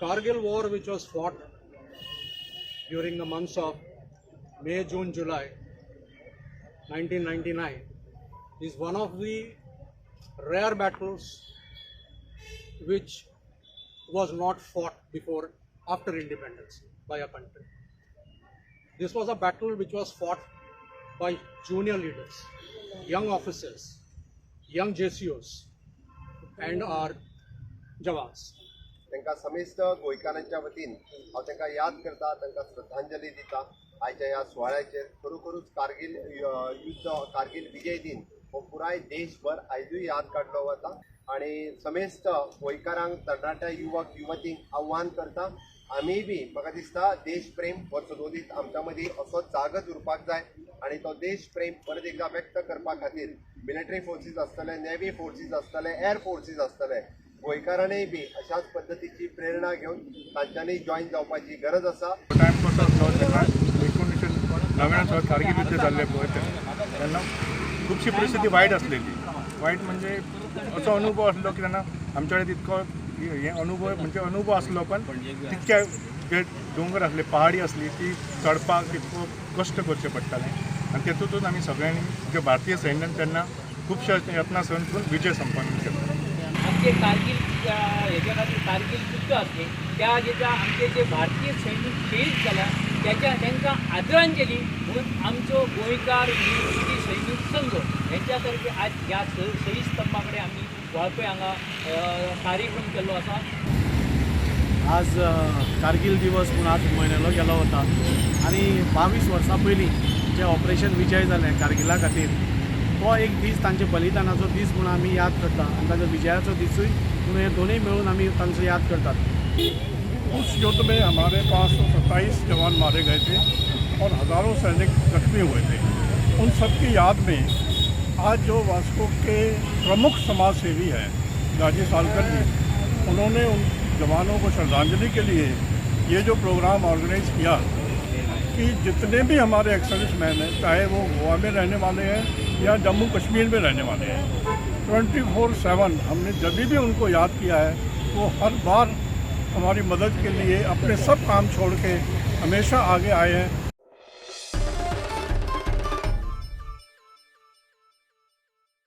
Kargil war, which was fought during the months of May, June, July 1999, is one of the rare battles which was not fought before after independence by a country. This was a battle which was fought by junior leaders, young officers, young JCOs, and our jawans. तांकां समेस्त गोंयकारांच्या वतीन हांव तांकां याद करता, तांकां श्रद्धांजली दिता. आयच्या ह्या सुवाळ्याचेर खरोखरूच कारगिल युद्ध, कारगिल विजय दिन हो पुराय देशभर आयजूय याद काडलो वता आनी समेस्त गोंयकारांक, तरणाट्या युवक युवतींक आव्हान करता, आमी बी म्हाका दिसता देशप्रेम हो सदोदीत आमच्या मदीं असो जागत उरपाक जाय आनी तो देशप्रेम परत एकदा व्यक्त करपा खातीर मिलिटरी फोर्सीस आसतले, नेव्ही फोर्सीस आसतले, एअर फोर्सीस आसतले, गोंयकारांनीय बी अशाच पद्दतीची प्रेरणा घेवन तांच्यांनी जॉयन जावपाची गरज आसा. टायम कसो आसलो तेन्ना, 1999 साल कारगिल युद्ध जाल्लें पळय तेन्ना, तेन्ना खुबशी परिस्थिती वायट आसलेली. वायट म्हणजे असो अनुभव आसलो की तेन्ना आमच्या कडेन तितको हे अनुभव, म्हणजे अनुभव आसलो, पण तितक्या जे दोंगर आसले, पहाडी आसली, ती चडपाक तितको कश्ट करचे पडटाले आनी तेतूंतच आमी सगळ्यांनी जे भारतीय सैन्यान तेन्ना खुबश्या यत्ना सहन करून विजय संपन्न केलो. आमचे कारगिल हेच्या खातीर कारगिल युद्ध आसलें, त्या जेच्या आमचे जे भारतीय सैनीक शहीद जाल्या त्याच्या तांकां आदरांजली म्हणून आमचो गोंयकार युनिवर्सिटी सैनीक संघ हेंच्या तर्फे आज ह्या शहीद स्तंभा कडेन आमी वाळपय हांगा कार्यक्रम केल्लो आसा. आज कारगिल दिवस म्हूण आज मनयलो गेलो वता आनी 22 वर्सां पयलीं जें ऑपरेशन विजय जालें कारगिला खातीर, तो एक दीस तांच्या बलिदानाचो दीस म्हूण आमी याद करता आनी तांचो विजयाचो दिसूय म्हणून हे दोनूय मेळून आमी तांचो याद करतात. उस युद्ध में हमारे 527 जवान मारे गए थे और हज़ारों सैनिक जख्मी हुए थे. उन सब की याद में आज जो वास्को के प्रमुख समाज सेवी हैं गाजी सालकर जी, उन्होंने उन जवानों को श्रद्धांजलि के लिए ये जो प्रोग्राम ऑर्गेनाइज किया कि जितने भी हमारे एक्स सर्विस मैन हैं, चाहे वो गोवा में रहने वाले हैं या जम्मू कश्मीर में रहने वाले हैं, 24/7 हमने जब भी उनको याद किया है, वो हर बार हमारी मदद के लिए अपने सब काम छोड़ के हमेशा आगे आए हैं.